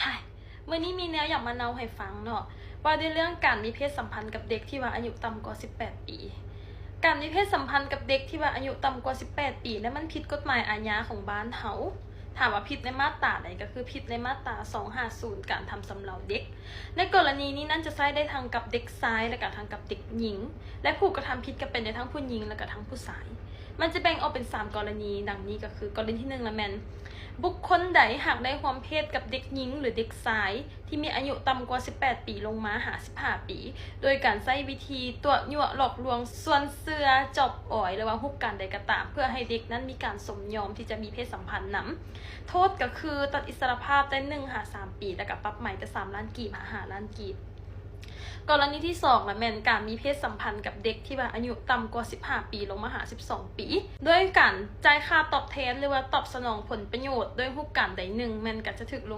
ຮາຍ ມື້ນີ້ມີແນວຢາກມາເລົ່າໃຫ້ຟັງເນາະ ວ່າດ້ວຍເລື່ອງການມີເພດສຳພັນກັບເດັກທີ່ວ່າອາຍຸຕ່ຳກວ່າສິບແປດປີ. ການມີເພດສຳພັນກັບເດັກທີ່ວ່າອາຍຸຕ່ຳກວ່າສິບແປດປີນັ້ນ ມັນຜິດກົດໝາຍອາຍາຂອງບ້ານເຮົາ. ຖາມວ່າຜິດໃນມາດຕາໃດ ກໍຄືຜິດໃນມາດຕາສອງຫ້າສູນ ການທຳຊຳເລົາເດັກ. ໃນກໍລະນີນີ້ນັ້ນຈະໃຊ້ໄດ້ທັງກັບເດັກຊາຍ ແລະກະທັງກັບເດັກຍິງ ແລະຜູ້ກະທຳຜິດກໍເປັນໄດ້ທັງຜູ້ຍິງ ແລະກະທັງຜູ້ຊາຍ. ມັນຈະແບ່ງອອກເປັນສາມກໍລະນີ ດັ່ງນີ້ກໍຄື ກໍລະນີທີໜຶ່ງລະແມ່ນ ບຸກຄົນໃດຫາກໄດ້ຮ່ວມເພດກັບເດັກຍິງ ຫຼືເດັກຊາຍ ທີ່ມີອາຍຸຕ່ຳກວ່າສິບແປດປີລົງມາຫາສິບຫ້າປີ ໂດຍການໃຊ້ວິທີຕົວະຍົວະຫຼອກລວງ ຊວນເຊື່ອ ຈອບອອຍ ຫຼືວ່າຮູບການໃດກໍຕາມ ເພື່ອໃຫ້ເດັກນັ້ນມີການສົມຍອມທີ່ຈະມີເພດສຳພັນນຳ. ໂທດກໍຄືຕັດອິດສະຫຼະພາບໄດ້ໜຶ່ງຫາສາມປີ ແລະກະປັບໃໝແຕ່ສາມລ້ານກີບຫາຫ້າລ້ານກີບ. ກໍລະນີທີສອງລະແມ່ນການມີເພດສຳພັນກັບເດັກທີ່ວ່າອາຍຸຕ່ຳກວ່າສິບຫ້າປີລົງມາຫາສິບສອງປີ ໂດຍການຈ່າຍຄ່າຕອບແທນ ຫຼືວ່າຕອບສະໜອງຜົນປະໂຫຍດດ້ວຍຮູບການໃດໜຶ່ງ ແມ່ນກໍຈະຖືກລົງ